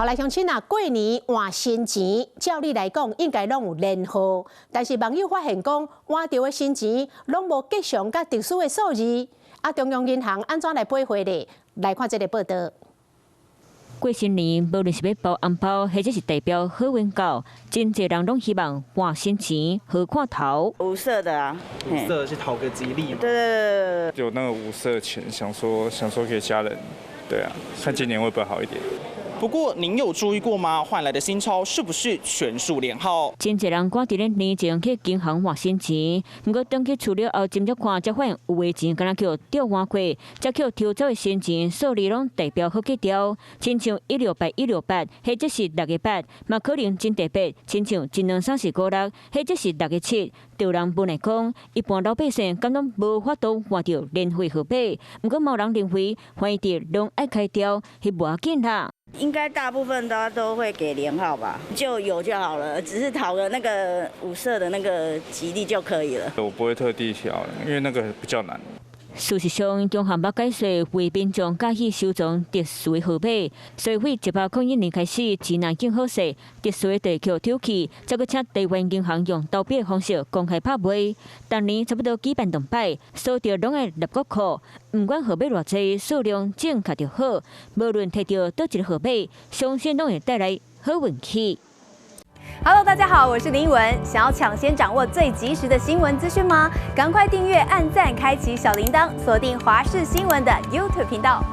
好來，鄉親啊，過年換新錢，照理來講應該攏有連號，但是網友發現講換著的新錢攏無吉祥佮特殊的數字，啊，中央銀行按怎來駁回咧？來看這个報導。過新年，無論是欲包紅包，或者是代表好運到，真濟人攏希望換新錢好看頭。五色的啊，五色是討個吉利嘛。對對對對。有那個五色錢，想說給家人，對啊，看今年會不會好一點。不過，您有注意過嗎？換來的新鈔是不是全數連號？真濟人趕佇咧年前去銀行換新錢，毋過轉去厝了後，斟酌看，才發現有的錢敢若予調換過，才予抽走的新錢數字攏代表好幾條，親像168 168，或者是6个8，嘛可能真特別，親像1 2 3 4 5 6，或者是6个7。有人無奈講，一般老百姓敢攏無法度換著連匯號碼，毋過嘛有人認為，反正攏愛開掉，彼無要緊啦。應該大部分都會給連號吧，就有就好了，只是討個那個五色的那個吉利就可以了。我不會特地挑，因為那個比較難。事實上，中行捌解說為民眾佮意收藏特殊的號碼，所以101年開始，錢若見好勢，特殊的地予抽去，才閣請台灣銀行用投標的方式公開拍賣。逐年差不多舉辦兩擺，所得攏會納國庫。毋管號碼偌濟，數量正確就好。無論提著佗一个號碼，相信攏會帶來好運氣。 Hello，大家好，我是林文。想要搶先掌握最及時的新聞資訊嗎？趕快訂閱、按讚、開啟小鈴鐺，鎖定華視新聞的 YouTube 頻道。